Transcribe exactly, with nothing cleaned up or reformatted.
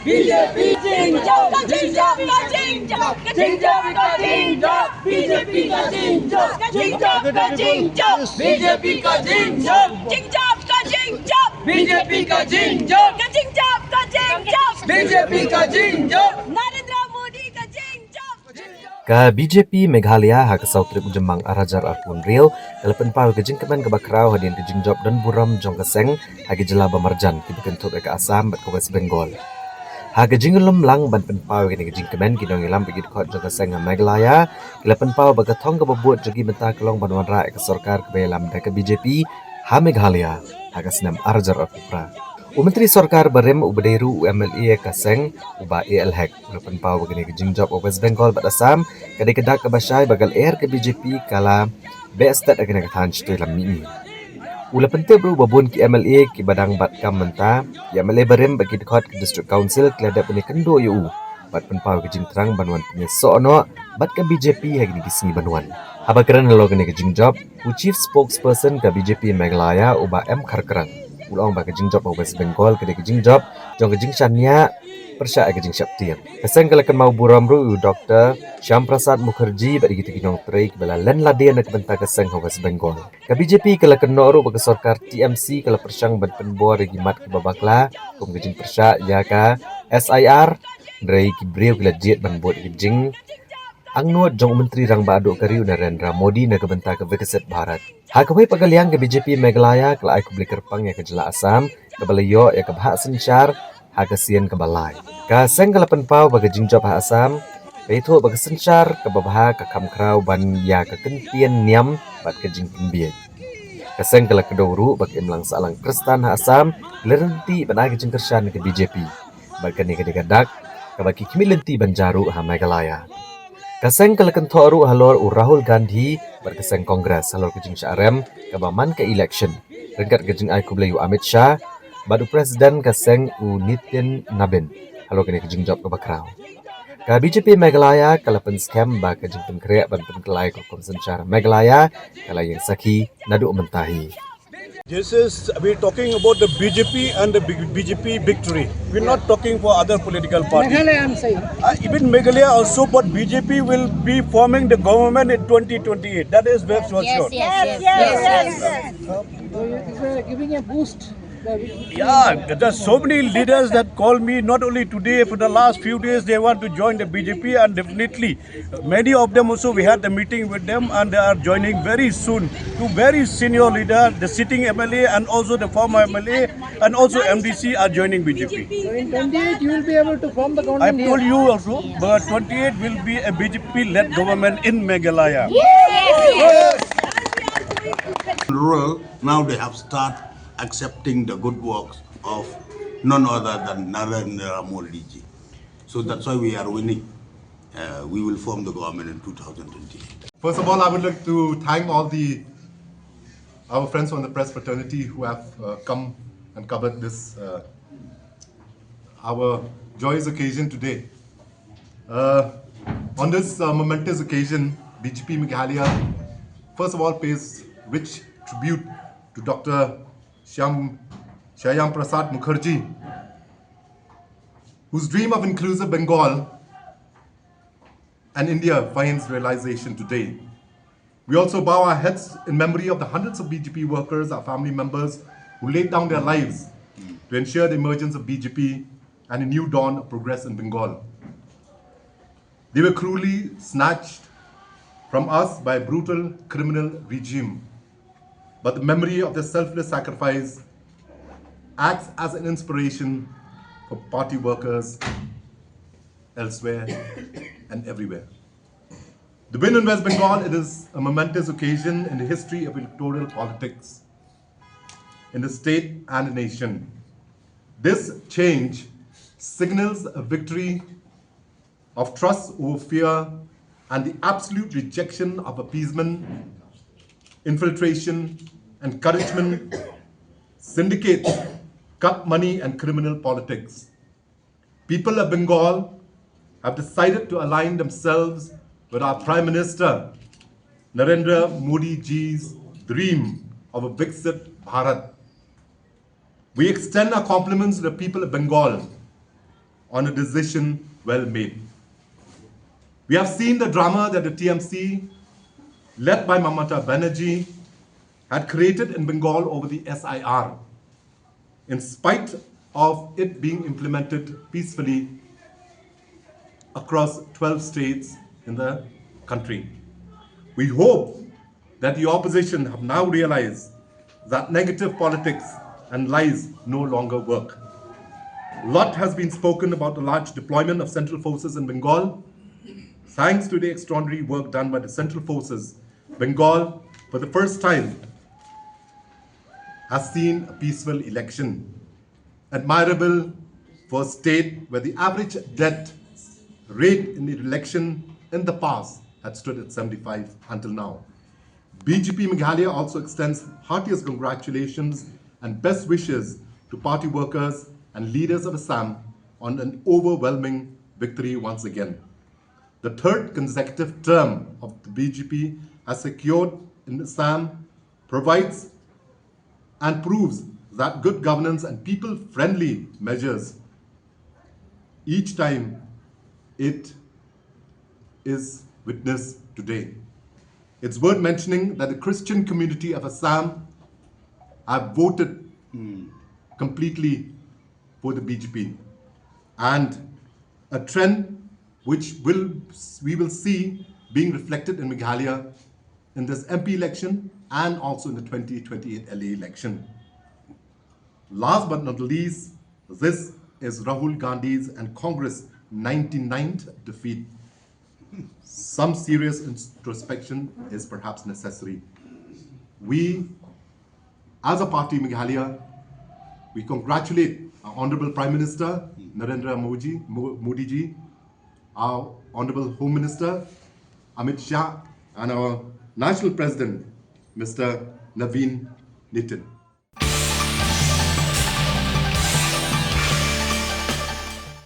B J P ka jingjop, ka jingjop, ka jingjop, ka jingjop, B J P ka jingjop, ka jingjop, ka jingjop, B J P ka jingjop, jingjop, ka jingjop, B J P ka jingjop, ka jingjop, ka jingjop, B J P ka jingjop, Narendra Modi ka jingjop. Ka B J P Meghalaya ha ka saw tarik u Jymmang ar hajar arphew hynriew ka la pynpaw ka jingkmen kaba khraw hadien ka jingjop don burom jong ka seng ha ki jylla ba marjan kiba kynthup ïa ka Assam bad ka West Bengal. Ha ka jingïalum lang ban pynpaw ïa kane ka jingkmen, ki nongïalam bad ki dkhot jong ka seng ha Meghalaya ki la pynpaw ba ka thong kaba bud jong ki mynta ka long ban wanrah ïa ka sorkar kaba ïalam da ka B J P ha Meghalaya ha ka snem ar hajar arphew phra. U Myntri Sorkar barim uba dei ruh u M L A ka seng, u Bah A L Hek, u la pynpaw ba kane ka jingjop ha West Bengal bad Assam ka dei ka dak kaba shai ba ka lyer ka B J P ka la beh stet ha kane ka thaiñ shatei lam mihngi. U la pyntip ruh ba bun ki M L A kiba dang bat kam mynta, ki M L A barim bad ki dkhot ki District Council ki la dep ban ïakynduh ïa u bad pynpaw ka jingthrang ban wan pynïasoh noh bad ka B J P ha kine ki sngi ban wan. Haba kren halor kane ka jingjop, u Chief Spokesperson ka B J P Meghalaya, u Bah M Kharkrang, u la ong ba ka jingjop ha West Bengal ka dei ka jingjop jong ka jingshaniah pyrshah ïa ka jingsheptieng. Ka seng ka la kynmaw burom ruh ïa u Doctor Shyam Prasad Mukherjee bad ïa kita ki nongtrei kiba la len lade na ka bynta ka seng ha West Bengal. Ka B J P ka la kynnoh ruh ba ka sorkar T M C ka la pyrshang ban pynbor ïa ki mat kiba bakla kum ka jingpyrshah ïa ka S I R, hynrei ki briew ki la jied ban bud ïa ka jingangnud jong u Myntri Rangbah Duh ka ri u Narendra Modi na ka bynta ka Viksit Bharat. Ha kawei pat ka liang, ka B J P Meghalaya ka la ai khublei kyrpang ïa ka jylla Assam kaba la ïoh ïa ka bhah synshar ha ka sien kaba lai. Ka seng ka la pynpaw ba ka jingjop ha Assam ka ïathuh ba ka synshar kaba bha ka kham khraw ban ïa ka kyntien niam bad ka jingpynbiej. Ka seng ka la kdew ruh ba ka imlang sahlang Khristan ha Assam ki la ryntih ban ai ka jingkyrshan ïa ka B J P bad kane ka dei ka dak kaba ki khmih lynti ban jia ruh ha Meghalaya. Ka seng ka la kynthoh ruh halor u Rahul Gandhi bad ka seng Congress halor ka jingshah rem kaba man ka election ryngkat ka jingai khublei u Amit Shah bad u President ka seng u Nitin Nabin halor kane ka jingjop kaba khraw. Ka B J P Meghalaya ka la pynskhem ba ka jingpynkhreh ban pynkylla ïa ka rukom synshar Meghalaya ka la ïeng sakhi naduh mynta hi. This is, we're talking about the B J P and the B-, B J P victory. We're not talking for other political parties. Meghalaya, I'm saying. Uh, even Meghalaya also, but B J P will be forming the government in twenty twenty-eight. That is very sure. Yes, yes, yes, yes, yes. So you, it's, uh, giving a boost. Yeah, there are so many leaders that call me, not only today, for the last few days, they want to join the B J P, and definitely many of them also, we had the meeting with them, and they are joining very soon. Two very senior leaders, the sitting M L A and also the former M L A, and also M D C are joining B J P. So in twenty-eight, you will be able to form the government. I've told you also, but twenty-eight will be a B J P-led government in Meghalaya. Rural, now they have started accepting the good works of none other than Narendra Modi ji. So that's why we are winning. Uh, we will form the government in two thousand twenty-eight. First of all, I would like to thank all the, our friends from the press fraternity who have, uh, come and covered this, uh, our joyous occasion today. Uh, on this, uh, momentous occasion, B J P Meghalaya, first of all, pays rich tribute to Doctor Shyam, Shyam Prasad Mukherjee, whose dream of inclusive Bengal and India finds realization today. We also bow our heads in memory of the hundreds of B J P workers, our family members, who laid down their lives to ensure the emergence of B J P and a new dawn of progress in Bengal. They were cruelly snatched from us by a brutal criminal regime. But the memory of their selfless sacrifice acts as an inspiration for party workers elsewhere and everywhere. The win in West Bengal, it is a momentous occasion in the history of electoral politics in the state and the nation. This change signals a victory of trust over fear and the absolute rejection of appeasement, infiltration, encouragement, syndicates, cup money, and criminal politics. People of Bengal have decided to align themselves with our Prime Minister Narendra Modi ji's dream of a Viksit Bharat. We extend our compliments to the people of Bengal on a decision well made. We have seen the drama that the T M C, led by Mamata Banerjee, had created in Bengal over the S I R, in spite of it being implemented peacefully across twelve states in the country. We hope that the opposition have now realized that negative politics and lies no longer work. A lot has been spoken about the large deployment of central forces in Bengal. Thanks to the extraordinary work done by the central forces, Bengal, for the first time, has seen a peaceful election. Admirable for a state where the average death rate in the election in the past had stood at seventy-five until now. B J P Meghalaya also extends heartiest congratulations and best wishes to party workers and leaders of Assam on an overwhelming victory once again. The third consecutive term of the B J P has secured in Assam provides and proves that good governance and people-friendly measures each time it is witnessed today. It's worth mentioning that the Christian community of Assam have voted completely for the B J P, and a trend which will we will see being reflected in Meghalaya in this M P election and also in the twenty twenty-eight L A election. Last but not least, this is Rahul Gandhi's and Congress ninety-ninth defeat. Some serious introspection is perhaps necessary. We, as a party, Meghalaya, we congratulate our Honorable Prime Minister Narendra Modi, Mo- Modi ji, our Honorable Home Minister Amit Shah, and our National President Mister Naveen Nitin.